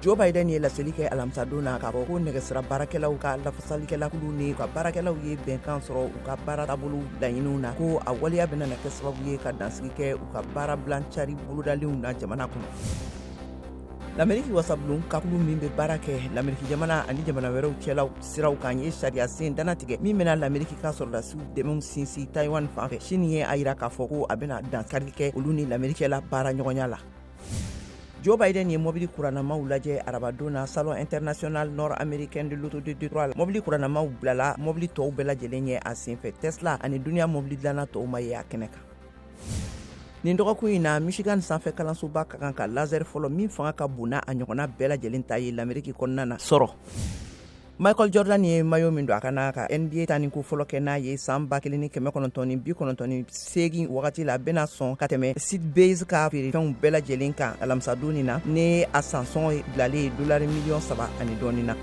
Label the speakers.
Speaker 1: Joe Biden ye laseli kɛ alamisadon na k'a fɔ ko nɛgɛsira baarakɛlaw ka lafasalikɛlakulu ni ka baarakɛlaw ye bɛnkan sɔrɔ u ka baara taabolo laɲiniw na, ko a waleya bɛna na kɛ sababu ye ka dansigi kɛ u ka baarabilan cari bolodalenw na jamana kɔnɔ. Lameriki wasabulon ka kulu min bɛ baara kɛ Lameriki jamana ani jamana wɛrɛw cɛlaw siraw kan ye sariya sen dannatigɛ min bɛna Lameriki ka sɔrɔdasiw dɛmɛw sinsin Taïwan fan fɛ. Chine ye a yira k'a fɔ ko a bɛna dankari kɛ olu ni Lameriki cɛla baara ɲɔgɔnya la. Joe Biden ye mɔbili kurannamaw lajɛ arabadon na Salon international nord-américain de l'auto de Detroit la. Mɔbili kurannamaw bilala mɔbili tɔw bɛɛ lajɛlen ɲɛ a senfɛ. Tesla ani duniya mɔbili dilanna tɔw ma ye a kɛnɛ kan. Nin dɔgɔkun in na, Michigan sanfɛ kalansoba ka kan ka laser fɔlɔ min fanga ka bon n'a a ɲɔgɔnna bɛɛ lajɛlen ta ye Lameriki kɔnɔna na sɔrɔ. Michael Jordan ye maillot min don a kan na ka NBA tanni ko fɔlɔ kɛ n'a ye san 1998 wagati la, bɛna sɔn ka tɛmɛ Sid Bass ka feerefɛnw bɛɛ lajɛlen kan alamisadon nin na, ni a sansɔngɔ bilalen dolari miliyɔn 3 ani dɔɔnin na.